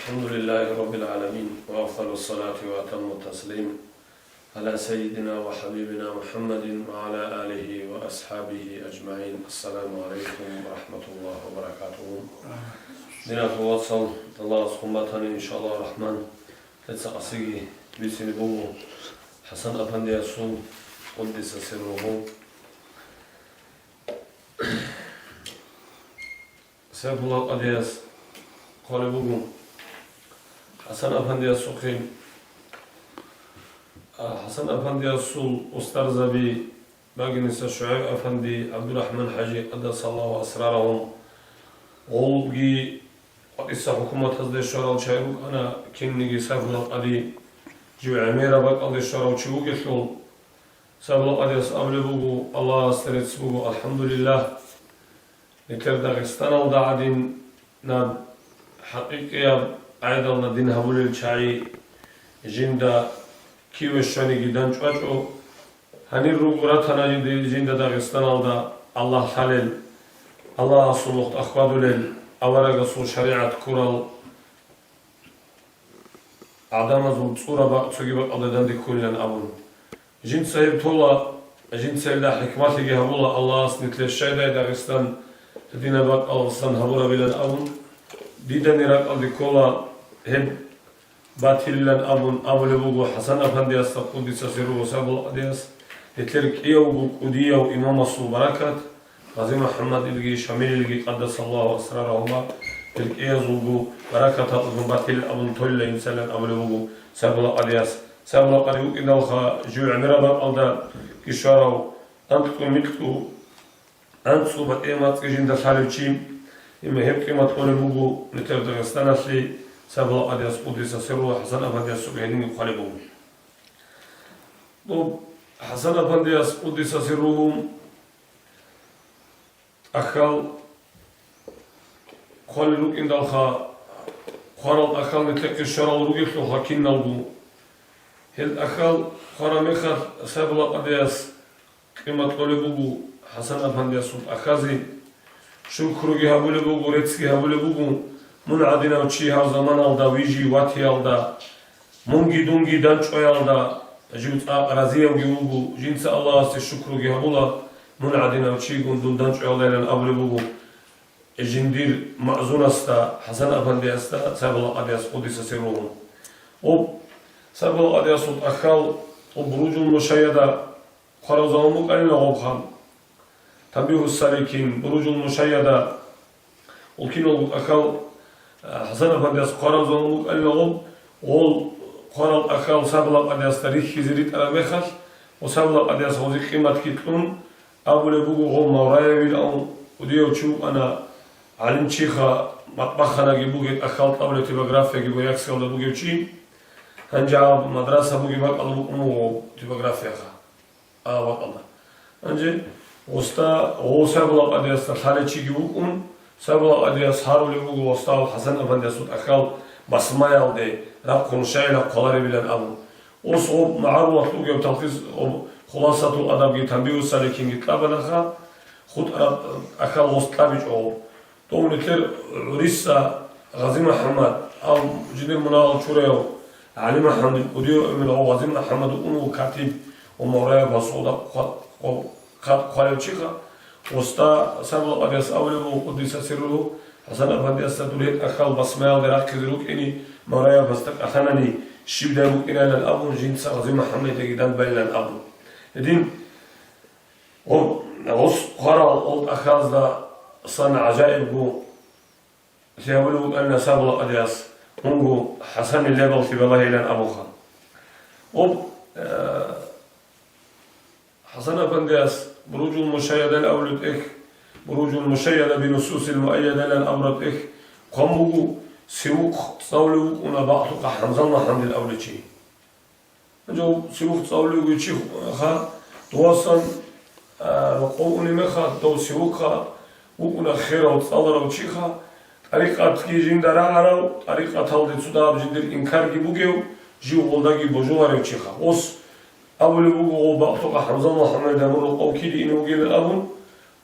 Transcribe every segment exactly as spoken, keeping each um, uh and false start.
الحمد لله رب العالمين، وأفضل الصلاة وأتم التسليم على سيدنا وحبيبنا محمد وعلى آله وأصحابه أجمعين. السلام عليكم ورحمة الله وبركاته. Динахъ вацал, Аллагьас хъуматани, иншаллагь рахман, лъеца къасиги бицине буго ХӀасан афандиясул, къуддиса сирругьу. Сайфулла къадияс хъвалеб буго ХӀасан афандиясухъе. А, ХӀасан афандиясул устарзаби Багиниса ШугӀайб афанди, ГӀабдурахӀман ХӀажи, къаддасаллагьу асрарагьум, гъолги къватӀиса хӀукуматазде щварал чагӀи рукӀана, кинниги Сайфулла къади жив гӀемераб бакӀалде щварав чи вугелъул, Сайфулла къадияс абулеб буго, Аллагьасда рецц буго, алхӀамдулиллагь, нилъер Дагъистаналда гӀадинаб хӀакъикъияб гӀайдалда дин гьабулел чагӀи жинда киве щваниги данчӀвачӀо. Гьанир руго ратана жинда Дагъистаналда Аллагь лъалел, Аллагьасул нухда хьвадулел, аварагасул шаригӀат ккурал гӀадамазул цӀура бакъ цоги бакъалда данде кколилан абун. Жинца гьеб тола, жинца гьелда хӀикмалъиги гьабула, Аллагьас нилъер щайдай Дагъистан динаб бакӀалдасан гьабурабилан абун, дидани ракӀалде ккола гьеб батилилан абун абулеб буго ХӀасан афандиясда, къуддиса сирругьу, Сайфулла къадияс, нилъер кӀиявго кӀудияв имамасул баракат, Гъази МухӀаммадилги Шамилилги къаддасаллагьу асрарагьума, гьел кӀиязулго баракаталдасан батилин абун толила инсанилан абулеб буго Сайфулла къадияс. Сайфулла къади вукӀиндалха жив гӀемераб бакӀалда кишварав анкьу-микьу, анцӀу батӀи-мацӀги жинда лъалев чи, гьеб къимат кьолеб буго нилъер Дагъистаналъе Сайфулла къадияс, къуддиса сирругьу, ХӀасан афандиясухъе гьединги хъвалеб буго. Доб ХӀасан афандияс, къуддиса сирругьу, тӀахьал хъвалел рукӀиндалха, хъварал тӀахьал нилъехъе щварал ругелъулха киналго. Гьел тӀахьал хъвараб мехалъ Сайфулла къадияс къимат кьолеб буго ХӀасан афандиясул тӀахьазе. Шукруги гьабулеб буго, реццги гьабулеб буго, мун гӀадинав чи гьав заманалда вижи ватиялда, мунги дунги данчӀваялда жив цӀакъ разиявги вуго, жинца Аллагьасде шукруги гьабула, мун гӀадинав чигун дун данчӀваялдайилан абулеб буго жиндир маъзунасда, ХӀасан афандиясда, Сайфулла къадияс, къуддиса сирругьу. Гъоб Сайфулла къадиясул тӀахьал, гъоб Буружул Мушайяда хъварав заман букӀанила гъобха. Танбигьу ссаликин, Буружул Мушайяда, гъол киналго тӀахьал, а, ХӀасан афандияс хъварав заман букӀанила гъоб, гъол хъварал тӀахьал Сайфулла къадиясда рихьизе ритӀараб мехалъ, ва Сайфулла къадияс гъозе къиматги кьун, абулеб буго гъоб Мавраевил абун, кӀудияв чи вукӀана, гӀалимчиха, матбахханаги бугеб, тӀахьал кьабулеб типографияги бугеб, Яксиялда бугев чи, гьанже гьаб мадраса бугеб бакӀалда букӀун буго типографияха. А, вакъала. Гьанже гъосда, гъов Сайфулла къадиясда лъалев чиги вукӀун, Сайфулла къадияс гьарулев вуго гъосда ХӀасан афандиясул тӀахьал басмаялде рахъун щайила хъваларебилан абун. Гъос гъоб магӀарулалъ вугев талхис, гъоб Хуласатул Адабги Танбигьу ссаликинги кьабанаха, хутӀараб тӀахьал гъос кьабичӀо гъоб. Дов нилъер гӀуриса Гъази МухӀаммад, ав жиндир мунагьал чураяв ГӀали МухӀаммадил кӀудияв эмен гъов Гъази МухӀаммад вукӀун вуго катиб ва Мавраев пасугъда хъва-, хъва-, хъвалев чиха, гъосда Сайфулла къадияс абулеб буго, къуддиса сирругьу, ХӀасан афандиясда дур гьеб тӀахьал басмаялде рахъизе рукӀине, Мавраев пасда кӀалъанани, щибдай букӀинайилан абун, жинца Гъази МухӀаммадидаги данбайилан абун. Гьедин, гъо-, гъос хъварал гъол тӀахьазда сан гӀажаибго лъи гьабулев вукӀана Сайфулла къадияс, мунго ХӀасанил лебаллъи балагьилан абуха. Гъоб, э, ХӀасан афандияс Буружул Мушайядал абулеб тӀехь, Буружул Мушайяда бинусусил муайядалан абураб тӀехь хъван буго, сивухъ цӀалулев вукӀуна Бакълъукъа ХӀамзал МухӀаммадил абулев чи. Гьанже сивухъ цӀалулев вугев чиха, довасан, а, рокъов унеб мехалъ, дов сивухъа вукӀуна херав, цӀаларав чиха, тӀарикъатги жинда рагӀарав, тӀарикъаталде цо дагьаб жиндир инкарги бугев, жив гъолдаги божуларев чиха. Ос абулеб буго, гъов Бакълъукъа ХӀамзал МухӀаммадида мун рокъов киде ине вугилан абун,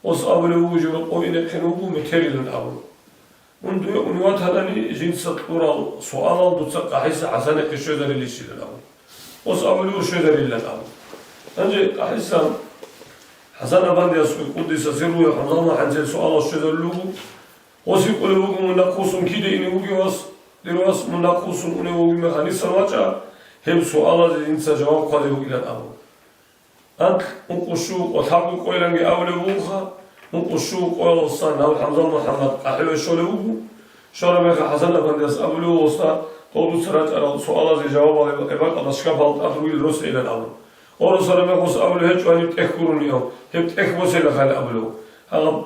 ос абулеб буго, жив рокъов инехъин вуго метерилан абун. Унде унев ватанани жинца кьурал суалал дуца КъахӀиса ХӀасанихъе щвезарилищилан абун. Ос абулев щвезарилан абун. Гьанже КъахӀиса ХӀасан-афандиясухъе, къуддиса сирругьу, хӀанзалма хӀанцел суалал щвезарулев вуго. Ос гьикъулев вуго, мун нахъвуссун киде ине вугев вас, дир вас, мун нахъвуссун унев вугев мехалъ гьенисан вачӀа, гьеб суалазе жинца жаваб хъвазе вугилан абун. Анкь ункъо щуго къо лъабго къоялъги абулеб бугоха, ункъо щуго къоялдасан гьав ХӀамзал МухӀаммад къахӀеве щолев вуго. Щвараб мехалъ ХӀасан-афандияс абулев вуго, дов дуца рачӀарал суалазе жавабал гьеб бакӀалда шкафалда тӀад ругел росейилан абун. О, росараб мехалъ абулеб гьечӀо гьаниб тӀехь гурони, гьеб тӀехь босейилан абулев. Гьаб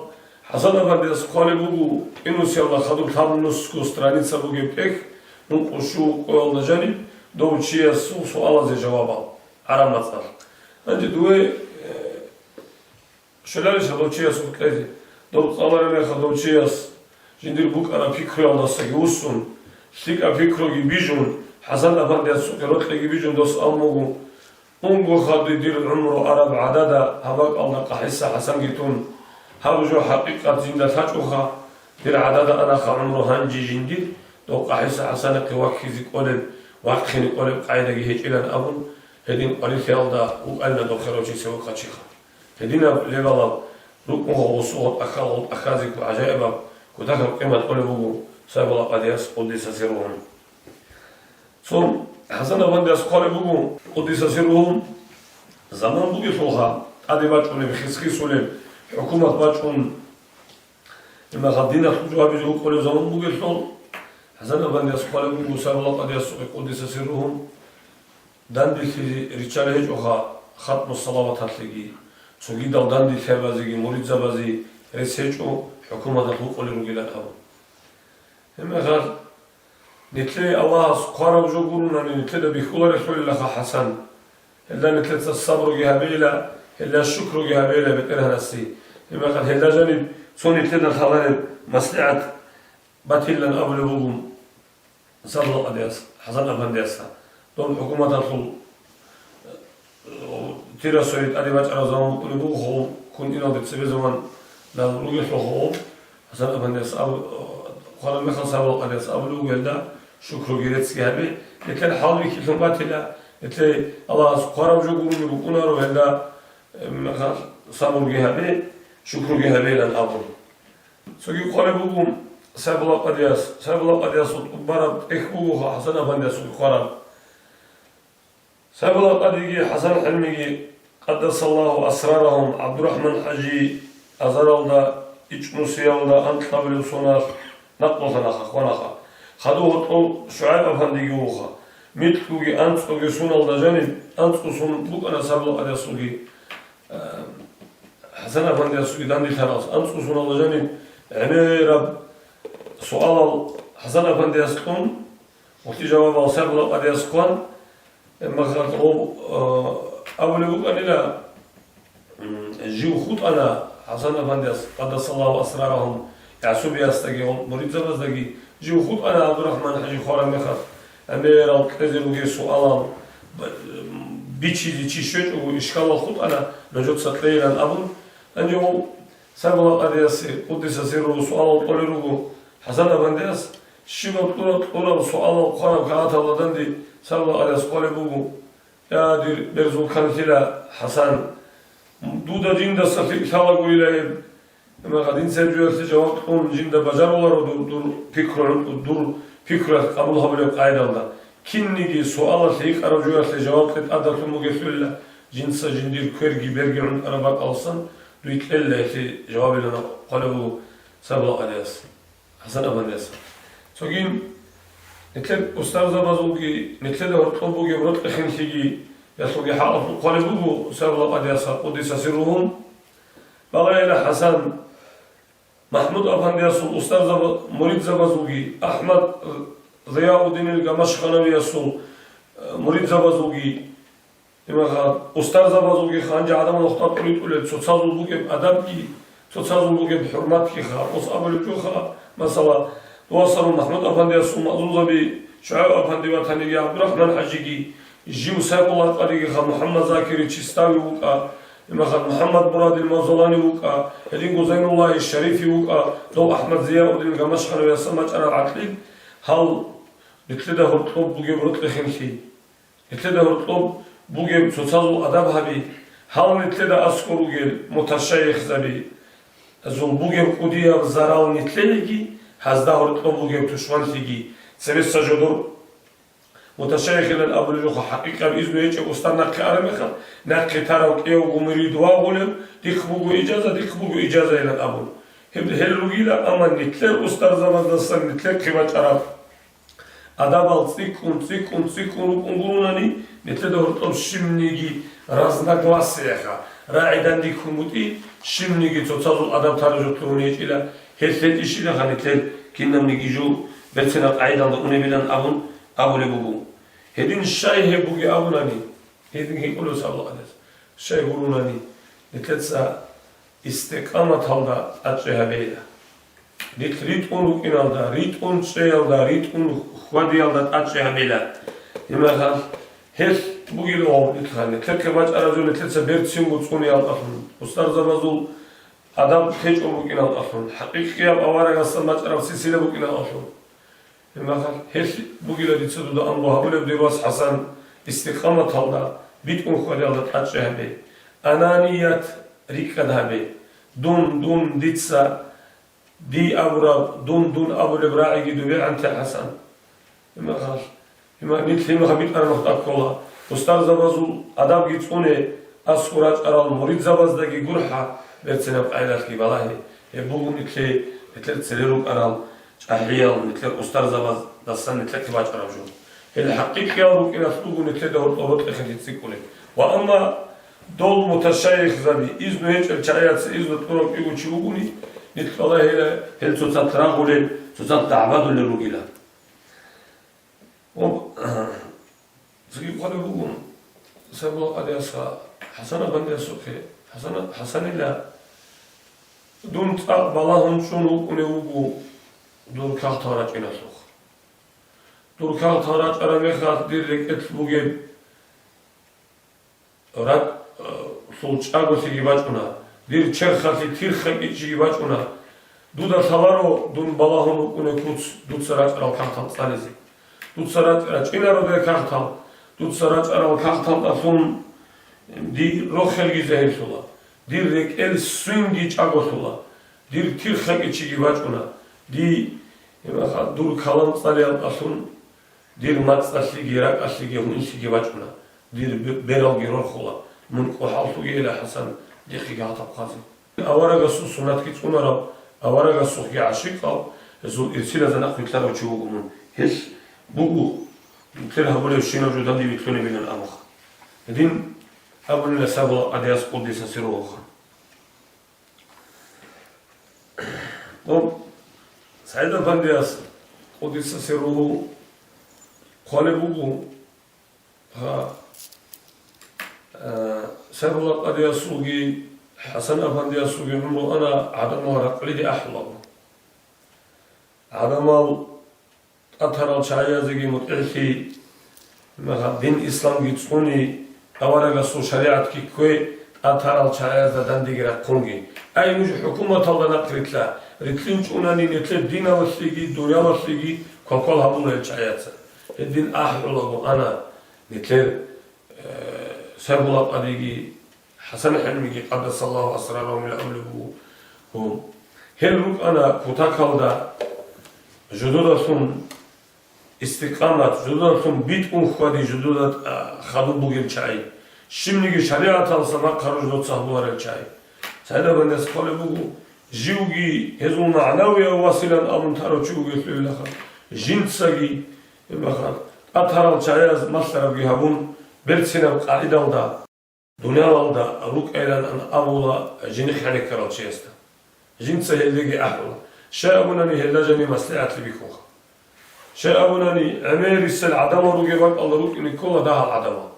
ХӀасан-афандияс хъвалеб буго, Инусиялда хадуб лъабнусго страница бугеб тӀехь, ункъо щуго къоялда жаниб, дов чиясул суалазе жавабал. ГӀараб мацӀалъ. Гьанже дове, э, щвеларищ гьадав чиясухъ кьезе? Дов цӀалараб мехалъ дов чияс жиндир букӀараб пикруялдасаги вуссун, лъикӀаб пикруги бижун, ХӀасан-афандиясухъе рокьиги бижун дос абун буго: «Унго хадуй дир гӀумру араб гӀадада, гьаб бакӀалда КъахӀиса ХӀасанги тун. Гьаб жо хӀакъикъат жинда лъачӀоха, дир гӀадада анаха гӀумру гьанже жиндир, дов КъахӀиса ХӀасанихъе вахъизе кӀолеб, вахъине кӀолеб къайдаги гьечӀилан», — абун, гьедин къварилъиялда вукӀанила дов херав чи цевехъа чиха. Гьединаб лебалаб рукӀун гъосул гъотӀахьал гъотӀахьазего гӀажаибаб кутакаб къимат кьолеб буго Сайбулла къадияс, къуддиса сирругьу. Цо ХӀасан-афандияс хъвалеб буго, къуддиса сирругьу, заман бугелъулха, тӀаде бачӀунеб, хис-хисулеб хӀукумат бачӀун, имахъа диналъул жо гьабизе вукӀулеб заман бугелъул, ХӀасан-афандияс хъвалеб буго Сайбулла къадиясухъе, къуддиса сирругьу, данделъи риччалел гьечӀоха, хатму салаваталъеги, цогидал данделъабазеги муридзабазе рес гьечӀо, хӀукуматалъ вукӀулел ругилан абун. Гьеб мехалъ, нилъее Аллагьас хъвараб жо гурони, нилъеда бихьуларелъулилаха ХӀасан. Гьелда нилъеца сабруги гьабейила, гьелда шукруги гьабейила БетӀергьанасе. Гьеб мехалъ, гьелда жаниб цо нилъеда лъалареб маслигӀат батилилан абулеб буго Сайбулла къадияс, ХӀасан-афандияс. Доб хӀукуматалъул, э, тирасоги тӀаде бачӀараб заман букӀунеб буго, хъул ккун иналде цебе заман ругелъул хъул, ХӀасан-афандияс аб-, хъвараб мехалъ Сайбулла къадияс абулеб буго гьелда: «Шукруги реццги гьабе, нилъер хӀалбихьилъун батила, нилъее Аллагьас хъвараб жо гурони букӀунаро гьелда, э, мехалъ сабруги гьабе, шукруги гьабейилан», — абун. Цоги хъвалеб буго Сайбулла къадияс. Сайбулла къадиясул тӀубараб тӀехь бугоха ХӀасан-афандиясухъе хъвараб. Сайбулла къадиги ХӀасан ХӀилмиги, къаддасаллагьу асрарагьум, ГӀабдурахӀман ХӀажи азаралда, ИчӀнусиялда анкьабилеб соналъ накълулъанаха, хванаха. Хадув гьоркьов ШугӀайб-афандиги вугоха. Микьгоги анцӀгоги соналда жаниб, анцӀго сон букӀана Сайбулла къадиясулги, э, ХӀасан-афандиясулги данделъаралас. АнцӀго соналда жаниб гӀемераб суалал ХӀасан-афандияс кьун, гьелъие жавабал Сайбулла къадияс хъван, Гьеб мехалъ гъоб, э, абулеб букӀанила, м, жив хутӀана ХӀасан-афандияс, къаддасаллагьу асрарагьум, гӀасубиясдаги гъоб муридзабаздаги, жив хутӀана ГӀабдурахӀман ХӀажи хвараб мехалъ, гӀемерал кьезе ругел суалал б-, м, бичизе чи щвечӀого, ишкалал хутӀана, нужеца кьейилан абун. Гьанже гъов Сайбулла къадиясе, къуддиса сирругьу, суалал кьолел руго ХӀасан-афандияс, щибаб кьураб, кьураб суалал хъвараб кагъаталда данде Сайбулла къадияс хъвалеб буго: «Я, дир берзул канлъила ХӀасан, дуда жиндаса лъикӀ лъалагойила гьеб. Амма гьадин цебе жоялъе жаваб кьун жинда бажаруларо дур, дур пикру гӀун-, дур пикруялъ къабул гьабулеб къайдалда. Кинниги суалалъе гьикъараб жоялъе жаваб кье тӀадалъун бугелъулила, жинца жиндир кверги берги гӀунтӀараб бакӀалдасан дуй кьела», — гьелъие жавабилан хъвалеб буго Сайбулла къадияс. ХӀасан-афандияс. Цоги нилъер устарзабазулги, нилъеда гьоркьоб бугеб рокьи-хинлъиги, ялъуги хӀакъалъулъ хъвалеб буго Сайбулла къадиясда, къуддиса сирругьу. Балагьила ХӀасан, МахӀмуд-афандиясул устарзаба-, муридзабазулги, АхӀмад Зияуддинил Гамашханавиясул, э, муридзабазулги, Имаха, устарзабазулги ханжа гӀадамал хутӀа тӀуритӀулел, цоцазул бугеб адабги, цоцазул бугеб хӀурматги ха. Ус абулеб жуха, масала, Дуасарул МахӀмуд-афандиясул мазлумзаби, ШугӀайб-афанди ва таниги ГӀабдурахӀман ХӀажиги, жив Сайфулла къадиги ха, МухӀаммад Закиричи стави вукӀа, Имахад МухӀаммад Мурадил Мавзалани вукӀа, гьединго Зайнуллагьи Шарифи вукӀа, дов АхӀмад Зияуддин Гамашханавиясда бачӀараб гӀакълил, гьал нилъеда гьоркьоб бугеб рокьи-хинлъи, нилъеда гьоркьоб бугеб цоцазул адаб гьаби, гьал нилъеда аскӀор ругел муташайихзаби, зул бугеб кӀудияб зарал нилъееги, гьазда гьоркьоб бугеб тушманлъиги, цебеса жодор муташайихилан абулеб жо хӀакъикъаб изну гьечӀеб устар нахъе араб мехалъ, нахъе тарав кӀиявго мурид вагъулев, дихъ буго ижаза, дихъ буго ижазайилан абун. Гьеб гьел ругила, амма нилъер устарзабаздасан нилъехъе бачӀараб адабал цӀикӀкӀун, цӀикӀкӀун, цӀикӀкӀун рукӀун гуронани, нилъеда гьоркьоб щибниги разногласияха, рагӀи дандихьун бутӀи, щибниги цоцазул адаб тараб жо лъугьун гьечӀила, гьел лъетӀищилаха нилъер кинабниги жо берцинаб къагӀидалда унебилан абун абулеб буго. Гьедин щай гьеб бугеб абунани, гьедин гьикъулев сабла къадес, щай гуронани, нилъеца истикъаматалда тӀадчӀи гьабейила. Нилъ ритӀун рукӀиналда, ритӀун чӀеялда, ритӀун хьвадиялда тӀадчӀи гьабейила. Гьебмехалъ гьелъ бугила гъов нилъ, нилъехъе бачӀараб жо нилъеца берцинго цӀунеялдалъун, устарзабазул адаб течӀун букӀиналдалъун, хӀакъикъияб аварагасда бачӀараб сисила букӀиналдалъун. Гьебмехалъ гьелъ бугила дица дуда амру гьабулеб, дир вас ХӀасан, истикъаматалда, битӀун хьвадиялда тӀадчӀи гьабе. Ананият рикӀкӀад гьабе. Дун, дун, дица, дий абураб, дун, дун абулеб рагӀиги дубегӀанте, ХӀасан. Гьебмехалъ Гьиман нилъ гьимха битӀараб нухда ккола. Устарзабазул адабги цӀуне, аскӀор рачӀарал муридзабаздаги гурхӀа, берцинаб къайдалъги балагье. Гьеб буго нилъе, нилъер цере рукӀарал чӀахӀиял, нилъер устарзабаздасан нилъехъе бачӀараб жо. Гьел хӀакъикъиял рукӀиналъ буго нилъеда гьоркьоб рокьи-хинлъи цӀикӀкӀулеб. Ва амма дол муташайихзаби, изну гьечӀел чагӀияца изну кьурав кӀиго чи вугони, нилъ балагьила гьел цоцалъ рагъулел, цоцалъ дагӀбадулел ругила. Об-, цоги хъвалеб буго, Сабула къадиясха ХӀасан-афандиясухъе, ХӀасан-, ХӀасанила, дун цӀакъ балагьун чӀун вукӀунев вуго дур кагътал рачӀиналъухъ. Дур кагътал рачӀараб мехалъ дир рекӀелъ бугеб ракӀ, э, лъул чӀаголъиги бачӀуна, дир черхалъе тирхакӀичӀиги бачӀуна. Дуда лъаларо дун балагьун вукӀунев куц дуца рачӀарал кагътал цӀализе. Дуца рачӀ-, рачӀинаро дир кагътал, дуца рачӀарал кагъталдалъун дир рохелги загьирлъула, дир рекӀел свинги чӀаголъула, дир тирхакӀичӀиги бачӀуна, ди-, дур калам цӀалиялдалъун Дир мацӀалъеги, ракӀалъеги, гьунилъеги бачӀуна, дир бе-, бералги рорхула, мун кӀухӀаллъугейила, ХӀасан, дихъеги гьатаб хъазе. Аварагасул суннатги цӀунарав, аварагасухъги гӀашикъав, гьезул ирсилазда нахъ вилълъарав чи вуго мун. Гьелъ буго, нилъер гьабулебщинаб жо данде вилълъунебилан абуха. Гьедин абунила Сабула къадияс, къуддиса сирругьуха. Гьоб, СагӀид-афандияс, къуддиса сирругьу, хъвалеб буго, гьа, э, Сайфулла къадиясулги ХӀасан-афандиясулги гӀумру ана гӀадамал ракълиде ахӀулаго. ГӀадамал тӀатарал чагӀиязеги мутӀигӀлъи, мегьа-, дин исламги цӀуни, аварагасул шаригӀатги ккве, тӀатарал чагӀиязда дандеги рахъунги. Ай, нуж хӀукуматалда нахъ рилълъа, рилълъин чӀунани нилъер диналалъеги дуниялалъеги квалквал гьабуна гьел чагӀияца. Гьедин ахӀулаго ана нилъер, э, Сайфулла къадиги, ХӀасан ХӀилмиги, къаддасаллагьу асрарагьум, абулеб буго. Гьел рукӀана кутакалда жододалъун истикъамат, жододалъун битӀун хьвади, жодода, а, хадуб бугел чагӀи. Щибниги шаригӀаталдаса нахъа руж доца гьабуларел чагӀи. СагӀид-афандияс хъвалеб буго, живги гьезул магӀнавияв василан абун тарав чи вугелъулилаха. Жинцаги, гьебмехалъ, тӀатарал чагӀияз малъарабги гьабун, берцинаб къагӀидалда. Дуниялалда рукӀайилан абула жиндихъ хӀенеккарал чиясда. Жинца гьелдеги ахӀула. Щай абунани гьелда жани маслигӀатлъи бихьуха. Щай абунани гӀемерисел гӀадамал ругеб бакӀалда рукӀине ккола дагьал гӀадамал.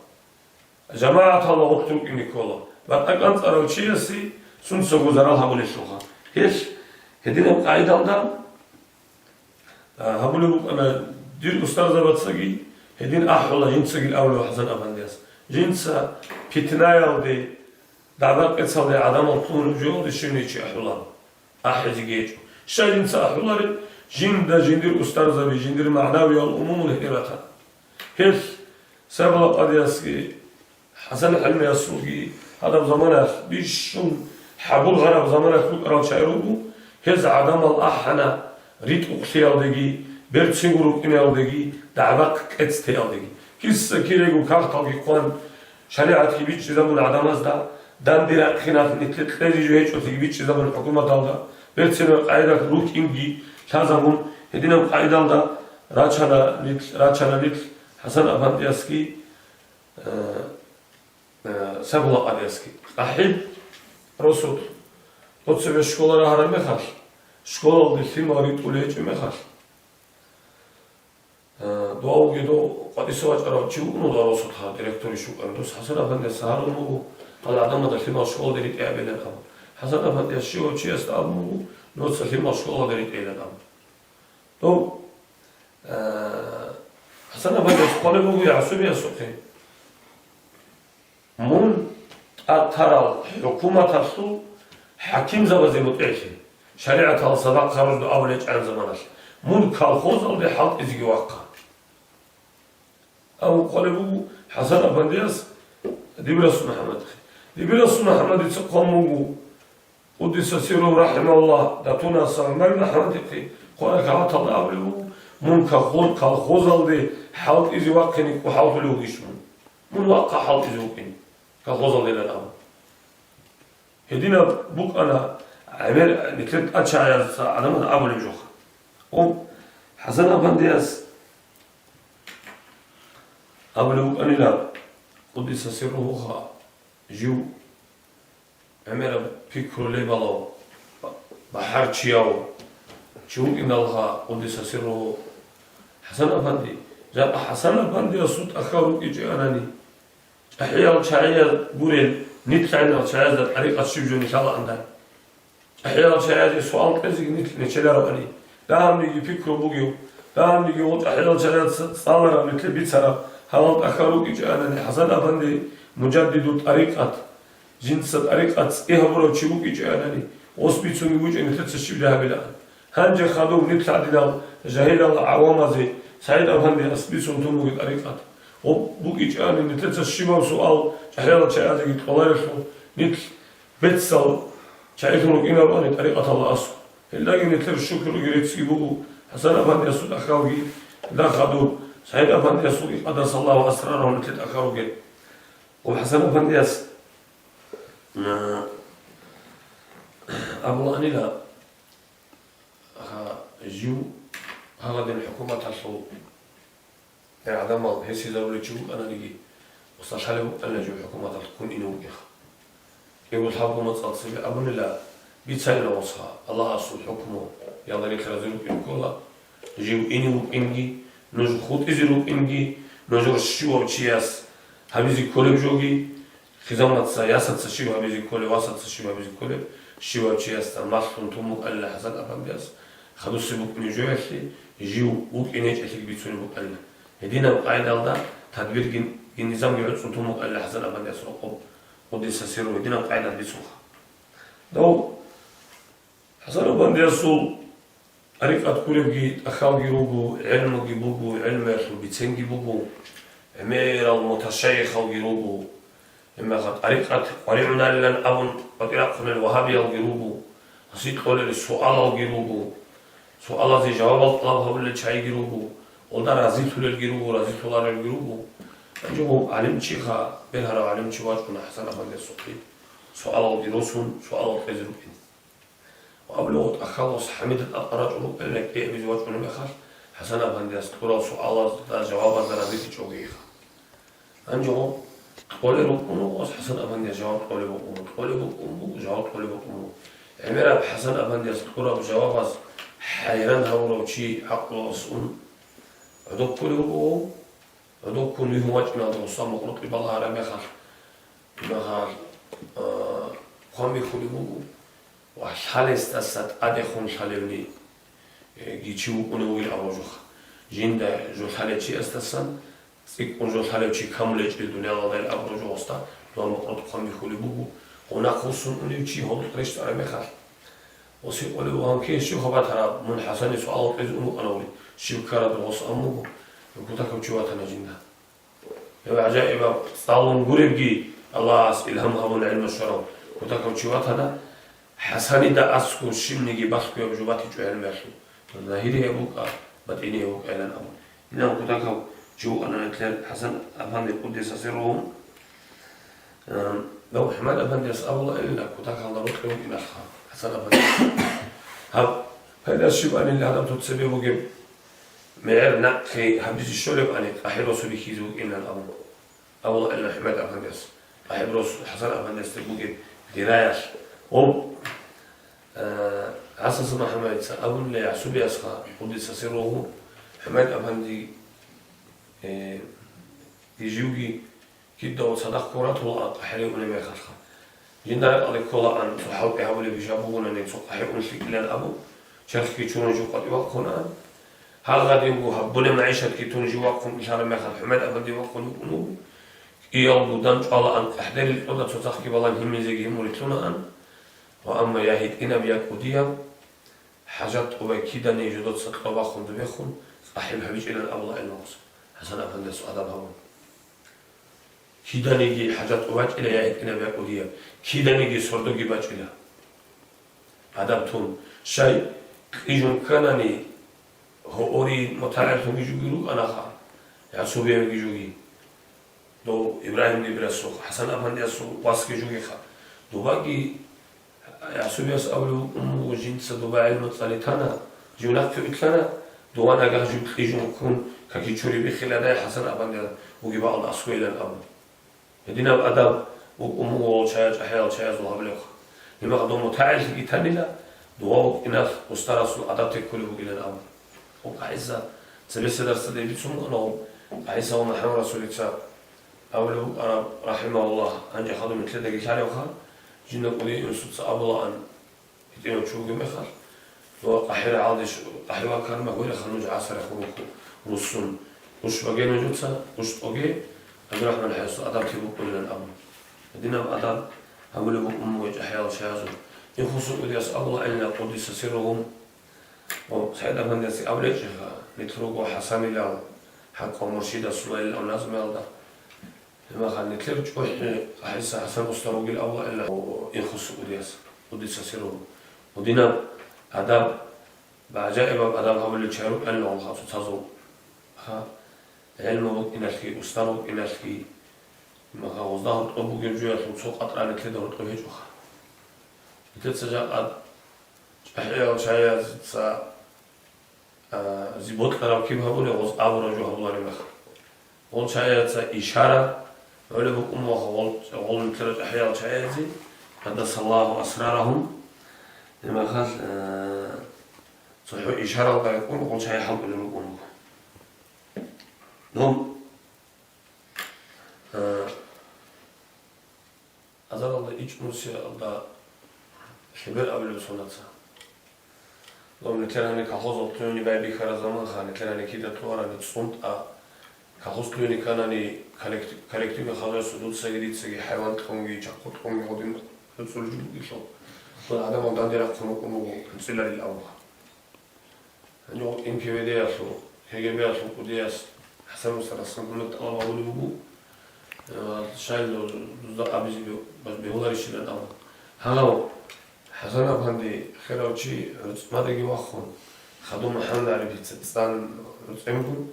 ЖамагӀаталда гъорлъ рукӀине ккола. БатӀа кӀанцӀарав чиясе сунцаго зарал гьабулелъулха. Гьелъ гьединаб къагӀидалда А, гьабулеб букӀана дир устарзабацаги, гьедин ахӀула жинцаги абулев ХӀасан-афандияс. Жинца питнаялде, дагӀба-къецалде гӀадамал лъугьунеб жоялде щивниги чи ахӀуларо. АхӀизеги гьечӀо. Щай жинца ахӀуларел? Жинда жиндир устарзаби, жиндир магӀнавиял умумул гьеб ратана. Гьелъ Сайбулла къадиясги, ХӀасан ХӀалимиясулги гьадаб заманаялъ бищун хӀабургъараб заманаялъ рукӀарал чагӀи руго, гьез гӀадамал ахӀана ритӀухълъиялдеги, берцинго рукӀиналдеги, дагӀба-къец теялдеги. Киса-кирего кагъталги хъван, шаригӀатги бичӀчӀизабун гӀадамазда, данде рахъиналъ нилъер кьезе жо гьечӀолъиги бичӀчӀизабун хӀукуматалда, берцинаб къагӀидалъ рукӀинги лъазабун, гьединаб къагӀидалда рачана нилъ, рачана нилъ ХӀасан афандиясги, э, э, Сайбулла къадиясги. АхӀи, росулъ, цо цебе школа рагьараб мехалъ, школалде лъимал ритӀулей гьечӀеб мехалъ, Э, дугьавги дов къватӀиса вачӀарав чи вукӀун вуго росулъ, директорищ вукӀана. Дос ХӀасан афандияс гьарун вуго, гьал гӀадамазда лъимал школалде ритӀе абилан абун. ХӀасан афандияс щивав чиясда абун вуго, нужеца лъимал школалде ритӀейилан абун. Дов, э, ХӀасан афандияс хъвалеб буго ГӀасумиясухъе. Мун тӀад тарал хӀукуматалъул хӀакимзабазе мутӀигӀлъе, шаригӀаталъ садакъ-харжуда абулеб гьечӀеб заманалъ, мун колхозалде хӀалтӀизеги вахъа. Абун хъвалеб буго ХӀасан афандияс Дибирасул МухӀаммадихъе. Дибирасул МухӀаммадица хъван буго, Къуддиса сирругьу, рахӀимагьуллагь, Датунас ГӀумар МухӀаммадихъе хъвараб кагъталда абулеб буго, мун колхоз-, колхозалде хӀалтӀизе вахъине кӀухӀаллъулев вугищ мун? Мун вахъа хӀалтӀизе вукӀине колхозалдилан абун. Гьединаб букӀана гӀемер нилъер тӀадчагӀазда гӀадамаз абулеб жоха. О, ХӀасан афандияс абулеб букӀанила, Къуддиса сирругьуха, жив гӀемераб пикру лебалав, бахӀарчияв чи вукӀиналха, Къуддиса сирругьу, ХӀасан афанди, жакъа ХӀасан афандиясул тӀахьал рукӀинчӀеанани, чӀахӀиял чагӀиял гурел, нилъ гӀадинал чагӀазда тӀарикъат щиб жони лъалаандай. ЧӀахӀиял чагӀазе суал кьезеги нилъ нечелароани, дагьабниги пикру бугев, дагьабниги гъо чӀахӀиял чагӀаца цӀалараб, нилъе бицараб, гьалал тӀахьал рукӀинчӀеанани ХӀасан афанди мужаддидул тӀарикъат, жинца тӀарикъат цӀи гьабурав чи вукӀинчӀеанани, гъос бицунги вучӀин нилъеца щиб жо гьабилаан. Гьанже хадуб нилъ гӀадинал жагьилал гӀавамазе СагӀид афандияс бицун тун бугеб тӀарикъат. Гъоб букӀинчӀани нилъеца щибаб суал чӀахӀиял чагӀазеги кьоларелъул, нилъ бецал чагӀилъун рукӀинароани тӀарикъаталда асу. Гьелдаги нилъер шукруги реццги буго ХӀасан афандиясул тӀахьалги, гьелда хадуб СагӀид афандиясулги къадасаллагьу асрарагьу нилъер тӀахьал ругел. Гъоб ХӀасан афандияс, а, абулаанила, Гьа, жив гьагъадин хӀукуматалъул гӀадамал гьесизарулев чи вукӀананиги, гъосда лъалеб букӀана жив хӀукуматалъ ккун ине вукӀинха. Кьего лъабго мацӀал цебе абунила, бицайила гъосха, Аллагьасул хӀукму, Аллагьги рази рукӀин ккола, жив ине вукӀинги, нуж хутӀизе рукӀинги, нужер щивав чияс гьабизе кколеб жоги, Хизамаца, ясаца щив гьабизе кколеб, васаца щив гьабизе кколеб, щивав чиясда малъун тун букӀанила ХӀасан афандияс, хадусеб букӀунеб жоялъе жив вукӀинчӀелъиги бицунеб букӀанила. Гьединаб къайдалда тадбирги, низамги гӀуцӀун тун букӀанила ХӀасан афандияс рокъоб, къуддиса сирругьу, гьединаб къайдал бицунха. Дов ХӀасан афандиясул тӀарикъат гуребги тӀахьалги руго, гӀелмуги буго, гӀелмуялъул биценги буго, гӀемерал муташайихалги руго. Гьебмехалъ тӀарикъат къваригӀуналилан абун къватӀирахъунел вагьабиялги руго, гьасие кьолел суалалги руго, суалазе жавабал тӀалаб гьабулел чагӀиги руго, гьелда разилъулелги руго, разилъуларелги руго. Гьанже гьев гӀалимчиха, бергьарав гӀалимчи вачӀуна ХӀасан афандиясухъе, суалалги росун, суалал кьезе рукӀин. Ва абулев тӀахьалас ХӀамидат тӀад арачӀун рукӀана, кӀиабизе вачӀунеб мехалъ, ХӀасан афандияс кьурал суалазда жавабазда разилъичӀогейха. Гьанже гьев кьолел рукӀун вуго, ХӀасан афандияс жаваб кьолеб букӀун, кьолеб букӀун буго, жаваб кьолеб букӀун буго. ГӀемераб ХӀасан афандияс кьураб жавабаз хӀайран гьавурав чи гӀакълуялдаса ун гӀодов кколев вуго гьев. ГӀодов ккун вигьун вачӀиналда гъосда мукъуркьи балагьараб мехалъ, мехалъ, а, хъван бихьулеб буго ва лъалесдаса тӀадехун лъалевни, э, ги чи вукӀунев вугин абураб жоха. Жинда жо лъалев чиясдасан цӀикӀкӀун жо лъалев чи камулечӀел дуниялалда абураб жо гъосда дова мукъуркьи хъван бихьулеб буго. Гъунахъ вуссун унев чи гьоркьоб рещтӀараб мехалъ, гъос гьикъулев вугьан, кин щиб хабар тараб, мун ХӀасане суал гьабизе ун вукӀана гъури, щиб ккараб гъос абун буго, кутакав чи ватана жинда. Гьев гӀажаибаб цӀалун гуребги, Аллагьас илгьам гьабун гӀелму щварав кутакав чи ватана, ХӀасанида аскӀов щибниги балъгояб жо батичӀо гӀелмуялъул, загьирияб букӀа, батӀинияб букӀайилан абун. Гьанив кутакав чи вукӀана нилъер ХӀасан афанди, къуддиса сирругьу. Ам, дов ХӀамад афандияс абулаанила, кутакалда рокьи вукӀиналъха ХӀасан афанди. Гьаб пайда щиб анил гьадаб ту цебе бугеб, мегӀер нахъе гьабизе щолеб ани, къахӀи росу бихьизе вукӀинилан абун. Абулаанила ХӀамад афандияс, къахӀи рос ХӀасан афандиясде бугеб дираялъ. Гъоб, а, ГӀасаса МухӀаммадица абунила ЯхӀсубиясха, къуддиса сирругьу, ХӀамад афанди, э, гьеживги кидаго цадахъ ккун ратула къахӀи унеб мехалъха. Жинда ракӀалде кколаан, цо хӀалтӀи гьабулеб жо бугони, цо къахӀи ун лъикӀилан абун, черхги чурун жив къватӀив вахъунаан. Гьагъадинго гьабулеб магӀишатги тун жив вахъун лъараб мехалъ, ХӀамад афанди вахъун вукӀун вуго. КӀиялго дандчӀвалаан къахӀдерил кьода, цоцахъги балан гьимизеги гьимурилъунаан. Ва амма я гьитӀинаб, я кӀудияб, хӀажат тӀубай киданиги жодоца кьо бахун дубехун, къахӀи гьабичӀилан абулаан гъос, ХӀасан афандиясул адаб гьабун. Киданиги хӀажат тӀубачӀила, я гьитӀинаб, я кӀудияб, киданиги сордоги бачӀила. Адаб тун, щай, кьижун кканани, гьоори мутагӀиллъунги жуги рукӀанаха, ЯхӀсубиявги жуги. Дов Ибрагьимги бирасухъ, ХӀасан афандиясул васги жугиха. Дубаги ЯхӀсубияс абулев вукӀун вуго, жинца дуба гӀелму цӀали тана, жив нахъе вилълъана, дова нагагь жив кьижун ккун, каки чури биххиладай, ХӀасан афандияс буги бакӀалда аскӀойилан абун. Гьединаб адаб букӀун буго гъол чая-, чӀахӀиял чаязул гьабулебха. Гьебмехалъ дов мутагӀиллъиги танила, дова вукӀиналъ устарасул адаб теккулеб бугилан абун. Гъоб ГӀиса цебесеб дарсалде бицун бугонаго, ГӀиса ва МухӀаммад расулица абулеб букӀараб, рахӀимагьуллагь, гьанже хадуб нилъедаги лъалебха, жинда кӀудияв инсуца абулаан, гьитӀинав чи вугеб мехалъ, дова къахӀи рагӀалде щ-, къахӀи ваккарма, гьуреха нуж гӀасар рехун руху, руссун, уш баге нужеца, уш тӀоге, ГӀабдурахӀман ХӀайсул адаб тӀибукъулилан абун. Гьединаб адаб гьабулеб букӀун буго чӀахӀиял чаязул. Инхусул кӀудияс абулаанила, къуддиса сирругьу, ва СагӀид афандиясги абулечӀеха, нилъ руго ХӀасанилал, хӀакъав муршидасулайилан назмуялда. Гьебмехалъ нилъер чӀухӀи ГӀиса ХӀасан уста ругел абулаанила Инхусул кӀудияс, къуддиса сирругьу. Гьединаб адаб, гӀажаибаб адаб гьабулел чагӀи рукӀанила гъолха цоцазул. Гьа, гӀелму букӀиналъги, устар букӀиналъги, гьебмехалъ гъозда гьоркьоб бугеб жоялъул цо къатӀра нилъеда гьоркьоб гьечӀоха. Нилъеца жакъа чӀахӀиял чаязца а, зи бокьараб киб гьабулеб, гъоз абураб жо гьабулареб мехалъ. Гъол чаяца ишара гьолеб букӀун ва гъол, гъол нилъер чӀахӀиял чаязи, къаддасаллагьу асрарагьум, гьебмехалъ, а, цохӀо ишаралда рекъон гъол чая хӀалтӀулел рукӀун буго. Дун, а, Азаралда ичӀнусиялда лъебер абулеб сонаца. Дов нилъер гьаниб колхозалъ лъугьине байбихьараб заманха, нилъер гьаниб кида лъугьарани цӀунтӀа колхоз лъугьине кканани, коллектив-, коллективный хозяйство дуцаги дицаги хӀайван кьунги, чахъу кьунги гъодин гӀуцӀулеб жо бугелъул, дун гӀадамал данде рахъун рукӀун буго анцӀила рил абуха. Гьанже НКВД-ялъул, КГБ-ялъул кӀудияс ХӀасан устарасда гьумер тӀалаб гьабулеб буго, э, щайила дузда абизе бе-, бегьуларищилан абун. Гьанав ХӀасан афанди, херав чи, гӀуцӀмадаги вахун, хадув МухӀаммад ГӀарифица цӀан гӀуцӀенгун,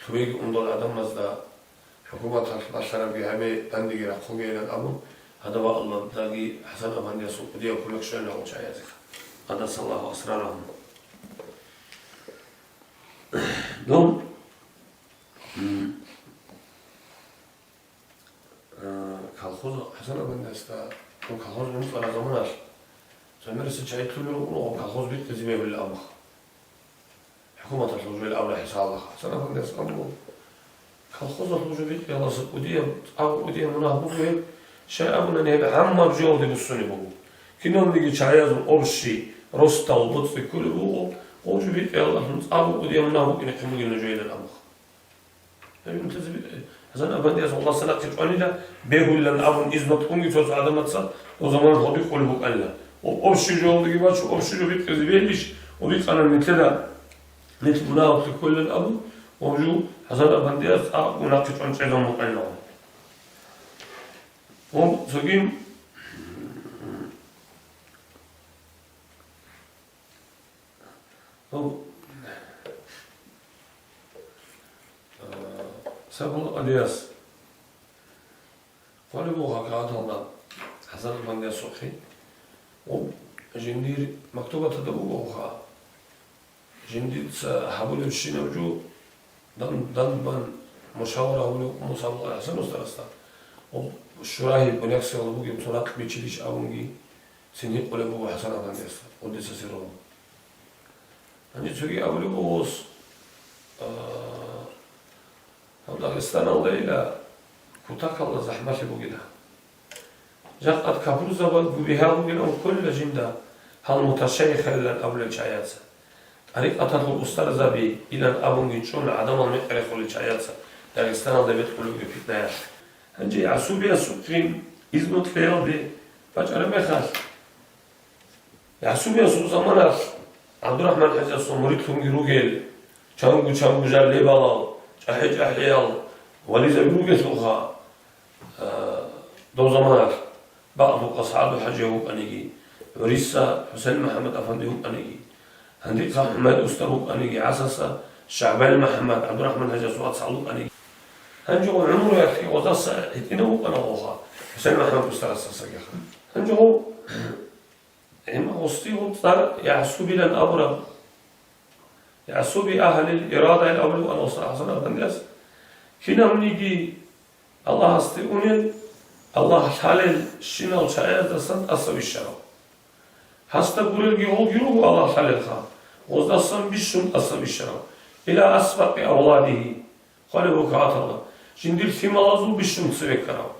лъугьиги ундал гӀадамазда ХӀукуматалъ балъарабги гьабе, дандеги рахъугейилан абун, гьадаб Аллагьдаги ХӀасан афандиясул кӀудияб кумек щвелин гъол чаязеха. Къаддасаллагьу асрарагьум. Дун, м, а, колхоз, ХӀасан афандиясда, дун колхоз букӀараб заманалъ, цо мерса чай лъугьунел рукӀуна, колхоз бихъизе бегьулел абуха. ХӀукуматалъул жо абула хӀисабалда. ХӀасан афандияс абула, колхозалъул жо бихъиялдаса кӀудияб, цӀакъго кӀудияб мунагь буго гьеб, щай абунани гьеб гӀаммаб жоялде буссунеб буго. Киналниги чагӀиязул къурщи, ростал, боцӀи кколеб буго, гъов жо бихъиялдалъун цӀакъго кӀудияб мунагь букӀине хъен бугилан жоялъул абуха. ХӀасан-афандияс Аллагьасда нахъе чӀванила, бегьулилан абун изну кьунги цо-цо гӀадамаца, дов заман гьодикъулеб букӀанила. Об-, общий жоялдаги бачу, общий жо бикъизе бегьилищ, об бикъана нилъеда, нилъ мунагьалъулъе кколилан абун, об жо ХӀасан-афандияс цӀакъ нахъе чӀван чӀезабун букӀанила. Об цоги Гьаб, а, Сабул Алияс хъвалеб буго гьакъаталда ХӀасан-афандиясухъе. Гьаб, жиндир мактубаталда бугоха. Жиндица гьабулебщинаб жо дан-, данбан мушавара гьабулев Муса абула ХӀасан устарасда. Гьаб, Шурагьи Буняксиялда бугеб цо ракь бичилищ абунги, цин гьикъулеб буго ХӀасан-афандиясда, къуддиса сирругьу. Гьанже цоги абулеб буго гъос, а, гьаб Дагъистаналдайила кутакалда захӀмалъи бугила. Жакъа капурзабаз губи гьабугилан кколила жинда гьал муташайихайилан абулел чагӀияца. ТӀарикъаталъул устарзаби илан абунги чӀун гӀадамал мекъерехулел чагӀияца Дагъистаналда бекьулеб питнаялъ. Гьанже ГӀасубиясухъе изну кьеялде бачӀараб мехалъ, ГӀасубиясул заманалъ ГӀабдурахӀман ХӀажиясул муридлъунги ругел, чанго-чанго жал лебалал, чӀахӀи-чӀахӀиял вализаби ругелъулха, а, дов заманалъ, бакьулъа СагӀаду ХӀажи вукӀаниги, гӀуриса ХӀусен МухӀаммад Афанди вукӀаниги, гьандихъа ХӀумайд устар вукӀаниги, гӀасаса ШагӀбан МухӀаммад ГӀабдурахӀман ХӀажиясул вацал вукӀаниги. Гьанже гъо гӀумруялъги гъозаса гьитӀинав вукӀана гъоха ХӀусен МухӀаммад устарасдасаги. Гьанже гъо Гьеб гъосие цӀар ЯгӀсубилан абураб. ЯгӀсуби агьлил ирадайин абулеб ана ГӀасан-афандияс. Кинабниги Аллагьасде унел, Аллагь лъалел щинал чагӀаздасан тӀаса вищарав. Гьасда гурелги гъолги руго Аллагь лъалелха, гъоздасан бищун тӀаса вищарав. Ила асбакъи авладигьи, хъвалеб буго гьатала, жиндир лъималазул бищун цеве ккарав.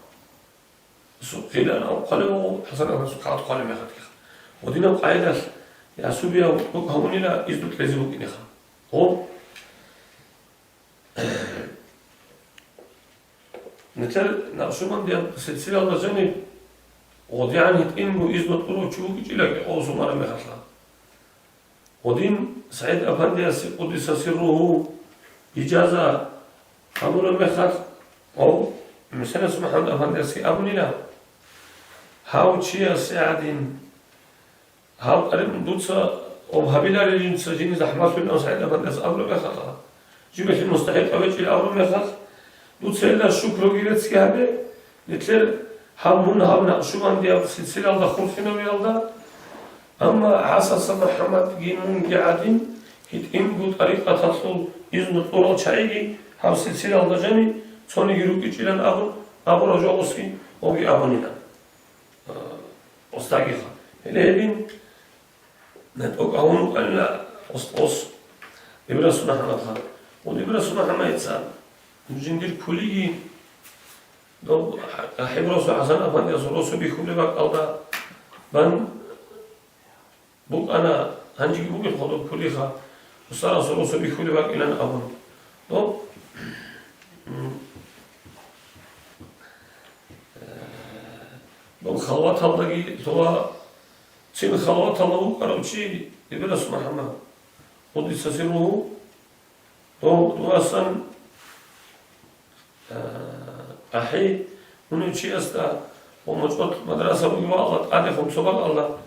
Сукъилан абхъалев ХӀасан-афандиясухъе хъвалеб мехалъги. Гъодинаб къайдалъ ЯгӀсубияв тӀокӀ гьавунила изну кьезе букӀинеха. Гъоб, нилъер Накъшубандияб силсилалда жаниб гъодигӀан гьитӀинго изну кьурав чи вукӀинчӀила кӀикъоялъул мараб мехалъа. Гъодин СагӀид-афандиясе, къуддиса сирругьу, ижаза гьабураб мехалъ, гьав Мусанас МухӀаммад-афандиясги абунила, гьав чиясе гӀадин, гьав къариб дуца об гьабиларин жинца жине захӀмалъулин СагӀид-афандияс абураб мехалъ, жиб гьелъие мустахӀикъав гьечӀин абураб мехалъ, дуца гьелда шукруги реццги гьабе, нилъер гьав мун гьав Накъшубандияб силсилалда хурхинавиялда, амма ГӀасаса МухӀаммадги мунги гӀадин, гьитӀинго тӀарикъаталъул изну кьурал чагӀиги гьав силсилалда жаниб цониги рукӀинчӀилан абун, абураб жо гъосги гьоги абунила. Э, устагиха. Гьеле гьедин, тӀокӀ гьавун вукӀанила ус-, ус, Ибрасул МухӀаммадха. Ун Ибрасул МухӀаммадица жиндир ккулиги, дов ХӀибрасул ХӀасан-афандиясул росу бихьулеб бакӀалда бан букӀана, гьанжеги бугелха доб ккулиха, устарасул росу бихьулеб бакӀилан абун. Доб, м, э, доб халваталдаги лъугьа, цин халваталда вукӀарав чи Ибрасул МухӀаммад, къуддиса сирругьу, дов, довасан, э, ахӀи, унев чиясда ва мочӀот мадраса бугеб бакӀалда, тӀадехун цо бакӀалда,